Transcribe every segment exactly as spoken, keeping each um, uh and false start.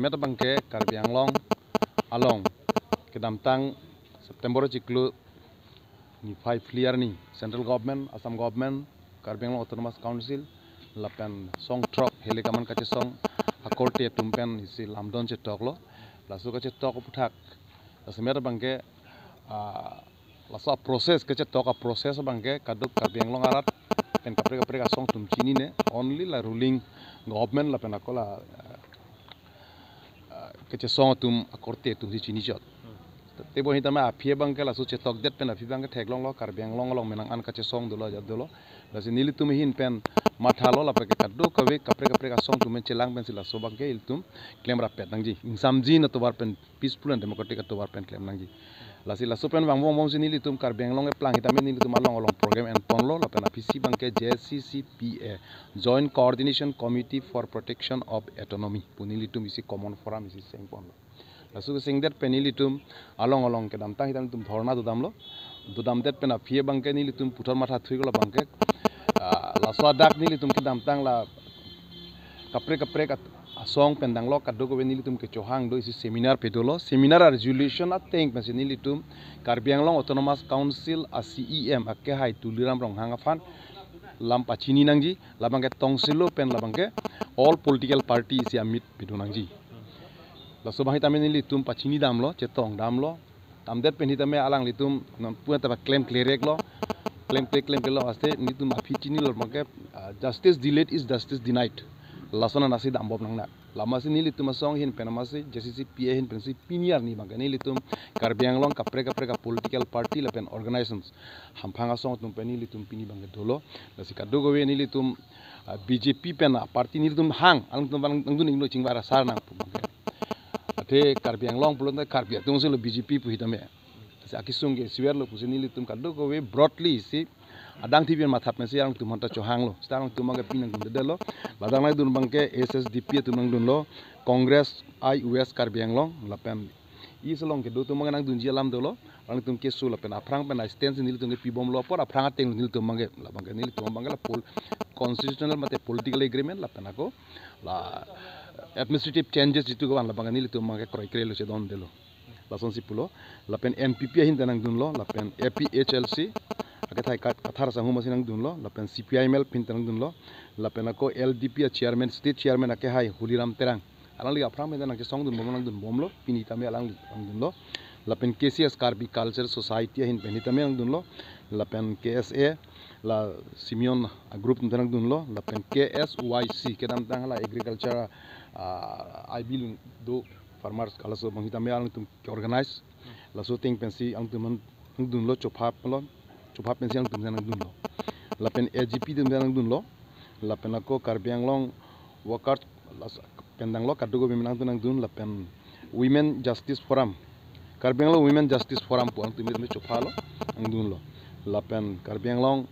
Met abangke Karbi Anglong along kedamtang September chiklo niphai phli arni Central Government, Assam Government, Karbi Anglong Autonomous Council lapen song throk Hills Command kachesong akorte atum pen isi lamdon chetoklo. Laso kachetok aphuthak, laso met abangke, ah, laso a-process, kachetok a-process abangke kaduk Karbi Anglong arat pen kaprek kaprek asong atum chinine, only la ruling government lapen ako la, ah, ah, kachesong atum akorte atum si chini chot. Tebonhitame aphi abangke laso chetokdet pen aphi abangke theklonglo, Karbi Anglong along menang an kachesong dolo, ajat dolo. Lasi nelitum ahin pen mathalo, lapen ke kadokave kaprek kaprek asong atum pen chelang pensi laso abangke ilitum klem rapet nangji. Ingsamjin atovar pen, peaceful and democratic atovar pen klem nangji. Lasi laso pen vangvong vangsi nelitum Karbi Anglong keplang hitame nelitum along along program enponlo, lapen aphisi abangke J C C P A, Joint Coordination Committee for Protection of Autonomy pu nelitum isi common forum isi sengponlo. Laso kesengdet pen nelitum along along kedamtang hitame nelitum dhorna dodamlo. Dodamdet pen aphi abangke nelitum puthot matha thuilo abangke, ah, laso adak nelitum kedamtang la kaprek kaprek at-, asong pen danglok kadokave nelitum kechohang do isi seminar pedolo. Seminar a-resolution ateng pensi nelitum Karbi Anglong Autonomous Council a-C E M akehai Tuliram Ronghang aphan lam pachini nangji, labangke tongsilo pen labangke all political party isi a-meet pedo nangji. Laso abang hitame nelitum pachini damlo, chetong damlo. Damdet pen hitame alanglitum non puan taba klem klereklo. Klem klek klem kleklo, aste nelitum aphi chinilo abangke, ah, justice delayed is justice denied. Lason anasi dambom nangnak. Lamasi nelitum asong ahin pen amasi J C C P A ahin pensi pini arni abangke nelitum Karbi Anglong kaprek kaprek a-political party lapen organizations hamphang asong atum pen nelitum pini abangke dolo. Lasi kadokave nelitum, ah, B J P pen a-party nelitum hang, alangtum abang nangdun ingno chingvai ra sar nang pu abangke. Athe Karbi Anglong pulote Karbi atum silo B J P pu hitame. Lasi akesung ke siver lo pusi nelitum kadokave broadly si adang thibin matha pensi alangtum aphanta chohanglo. Sita alangtum abangke pini nangdundedetlo. Ladak nangdun abangke S S D P atum nangdunlo, Congress I West Karbi Anglong lapen East along kedo atum abangke nangdunji alam dolo. Alangtum keso lapen aphrang pen a-stance nelitum kepibomlo apor aphrang ateng nelitum abangke, labangke nelitum abangke la pol-, constitutional mate political agreement lapen ako la administrative changes jitu kevan labangke nelitum abangke kroikrelo, chedondelo. Lasonsi pulo, lapen N P P ahin ta nangdunlo, lapen A P H L C akethai Kat-, Kathar Sangho amatsi nangdunlo, lapen C P I M L ahin ta nangdunlo, lapen ako L D P a-chairman, state chairman akehai Holiram Terang. Alangli aphrang pen ta nangchesong dunbom, nangdunbomlo, pini tame alangli nangdunlo. Lapen K C S, Karbi Cultural Society ahin pen hitame nangdunlo. Lapen K S A, la Simeon a-group atum ta nangdunlo. Lapen K S Y C, kedamtang la agriculture, ah, I B lun do farmers, halaso abang hitame alangtum ke-organize. Laso ateng pensi alangtum nangdunlo, chopha lo, chopha pensi alangtum nangdunlo. Lapen A G P atum nangdunlo. Lapen ako Karbi Anglong Workers, las-, pen danglo, kadokave atum nangdun nangdun, lapen Women Justice Forum, Karbi Anglong Women Justice Forum pu alangtum hitame chophalo, nangdunlo. Lapen Karbi Anglong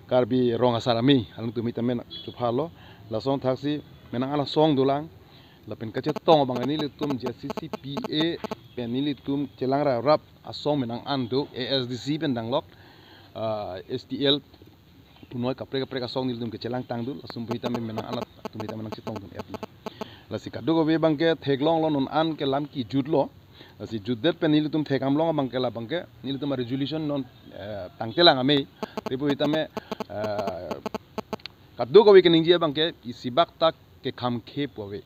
Karbi Rong Asar Amei, alangtum hitame chophalo. Lason thaksi menang an asong dolang. Lapen kachetong abang nelitum J C C P A pen nelitum chelang ra rap asong menang an do, A S D C pen danglok, ah, S T L punoi kaprek kaprek asong nelitum kechelang tangdun, lason pu hitame menang an atum hitame nangchetongdun-et. Lasi kadokave abangke theklonglo, non an ke lam kejutlo. Lasi jutdet pen nelitum thekdamlong abangke labangke nelitum a-resolution non, eh, tangtelang amei. Tebonhitame, eh, kadokave keningje abangke isibak ta kekhamkhe pu ave.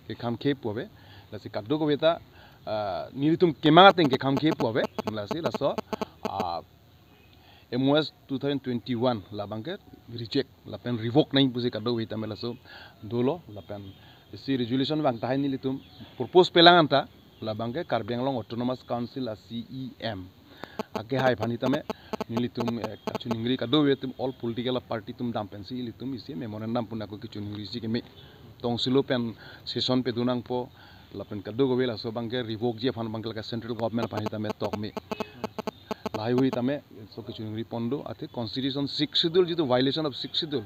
Kekhamkhe pu ave. Lasi kadokave ta, ah, nelitum kemang ateng kekhamkhe pu ave. Lasi laso, ah, M O S two thousand twenty-one labangke reject lapen revoke nangji pusi kadokave tame laso dolo, lapen isi resolution abang tahai nelitum propose pelang anta labangke Karbi Anglong Autonomous Council a-C E M akehai aphan hitame nelitum, eh, kachiningri, kadokave atum all political party atum dam pensi ilitum isi memorandum pu ako kachiningri si keme. Tongsilo pen session pedun nangpo, lapen kadokave laso abangke revoke ji aphan abangke lake central government aphan hitame tokme. Lahai hui tame so kachiningri pon do, athe constitution sixth schedule jitu violation of sixth schedule,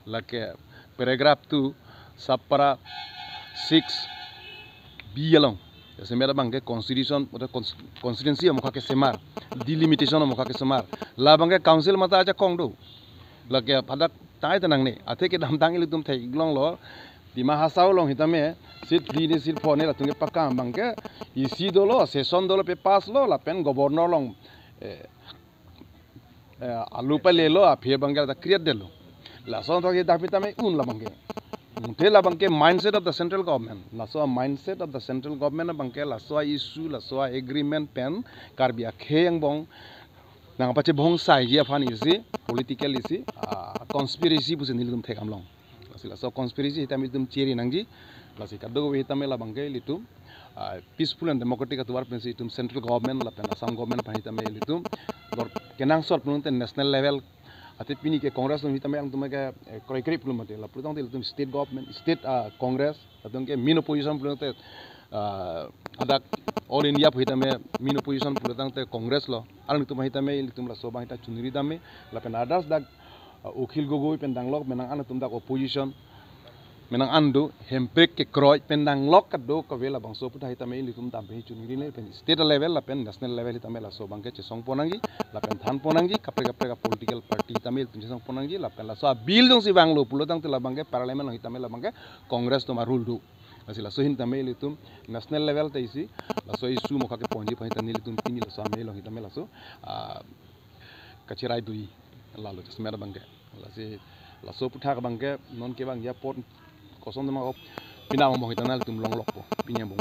lake paragraph two, subpara six B along. Jasemet abangke constitution, pada cons-, constituency amokha kesemar, delimitation amokha kesemar. Labangke council mate ajakong do. Lake pada tai ta nangne, athe kedamtang ilitum theklonglo, Dima Hasao along hitame seat phli ne seat pho ne latum ke pakam abangke isi dolo, session dolo, pe pass lo, lapen governor along, eh, eh, alu pale lo, aphi abangke ta create detlo. Laso athak ke dak pi tame un labangke. Te labangke mindset of the central government. Laso mindset of the central government abangke laso issue, laso agreement pen Karbi akhei angbong nangpachebongsai ji aphan isi, political isi, ah, conspiracy pusi nelitum thekdamlong. Lasi laso conspiracy hitame ilitum cheri nangji. Lasi kadokave hitame labangke ilitum, ah, peaceful and democratic atovar pensi itum central government lapen Assam government aphan hitame ilitum lor kenangsot pulote national level. Athe pini ke Congress along hitame alangtum ke, eh, kroikre pulo mate. Lapu tangte ilitum state government, state, ah, Congress, latum ke main opposition pulote, ah, hadak all India pu hitame main opposition pulo tangte Congress lo. Alangtum hitame ilitum laso abang hita chunri dame, lapen others dak, ah, Akhil Gogoi pen danglok, menang an atum dak opposition, menang an do, hemprek kekroi pen danglok kadokave labangso aputhak hitame ilitum dampe hi chunri le pen state level lapen national level hitame laso abangke chesongpon nangji, lapen thanpon nangji, kaprek kaprek political party hitame ilitum chesongpon nangji, lapen laso a bill jongsi vanglo pulo tangte labangke parliament along hitame labangke Congress atum a rule do. Lasi laso ahin tame ilitum national level ta isi, laso issue mokha keponji aphan hitame ilitum pini laso amei along hitame laso, ah, kacherai dui lalo chesmet abangke. Lasi laso aputhak abangke non kevangji apot koson doma kop pina abang hitame nelitum longlokpo, pini abang